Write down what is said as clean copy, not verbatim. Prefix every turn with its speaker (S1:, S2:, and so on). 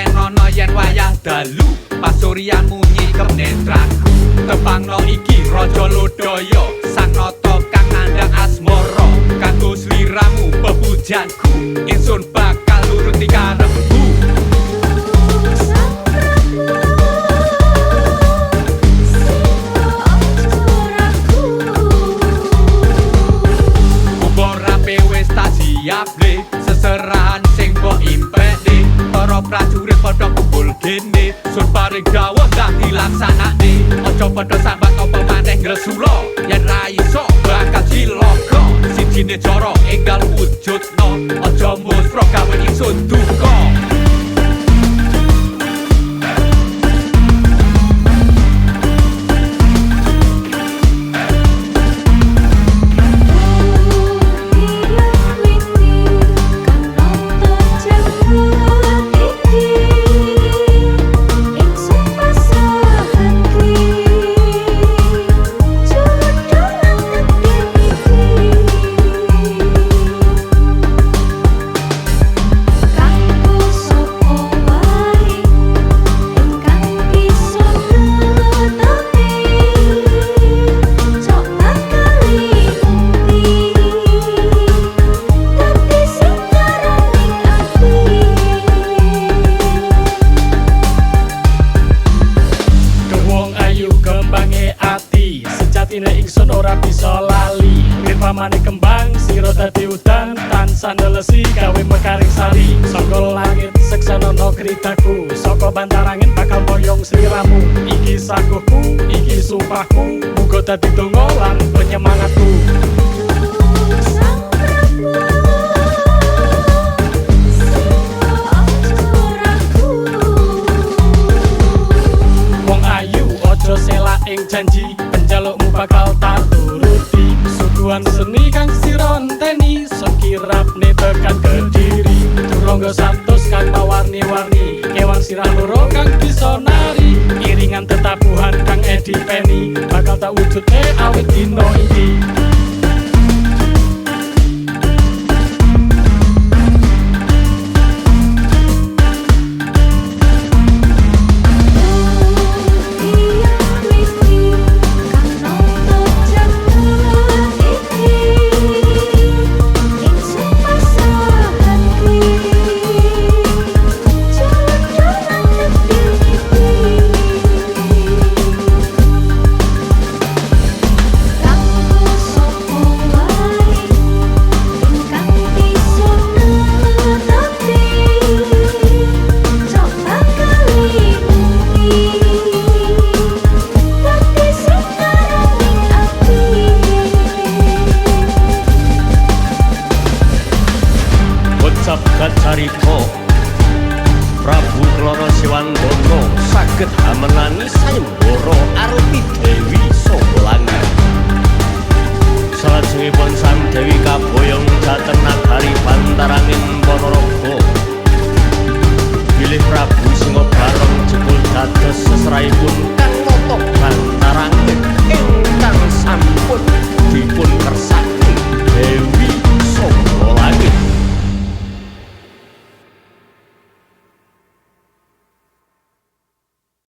S1: Senenono yen wayah dalu, pasuryan munyi kemnetraku. Tepangno iki Raja Lodaya, sang nata kang nandhang asmara. Kanggo sliramu pepujanku, ingsun bakal nuruti karepku.
S2: Sang Prabu sira aja ragu.
S1: Umbarape wis tak siapne, seserahan sing mbok impekne. Para prajurit padha kumpul kene, sun paring dawuh ndang dilaksanakne. Aja padha sambat apa maneh ngresula, yen ra iso bakal cilaka. Sijine cara enggal wujudno, aja musra gawe ingsun duka.
S2: Witi kang nata jagat iki, ingsun pasrahake jodoh lan takdir iki. Kanggo sapa wae ingkang bisa netepi, cok bakal mukti dadi sing araning ati.
S3: Duh wong ayu kembange ati, sejatine ingsun ora bisa lali. Lir pamane kembang sira dadi udan, tansah nelesi gawe mekaring sari. Saka langit seksenono kritaku, saka bantarangin bakal boyong sliramu. Iki saguhku, iki sumpahku, muga dadi donga lan penyemangatku.
S2: Sang Prabu sira aja ragu.
S3: Wong ayu aja selak ing janji, penjalukmu bakal tak turuti. Suguhan seni kang sira enteni, sun kirapne tekan Kediri. Turangga satus kang mawarni-warni, kewan sirah loro kang bisa nari. Iringan tetabuhan kang Edi Peni, bakal tak wujudne awit dina iki.
S2: Witi kang nata jagat iki, ingsun pasrahake jodoh lan takdir iki. Kanggo sapa wae ingkang bisa netepi, cok bakal mukti dadi sing araning ati.
S4: Kocap kacarita Prabu Klono Sewandana saged amenangi sayembara arupi Dewi saka langit. Salajengipun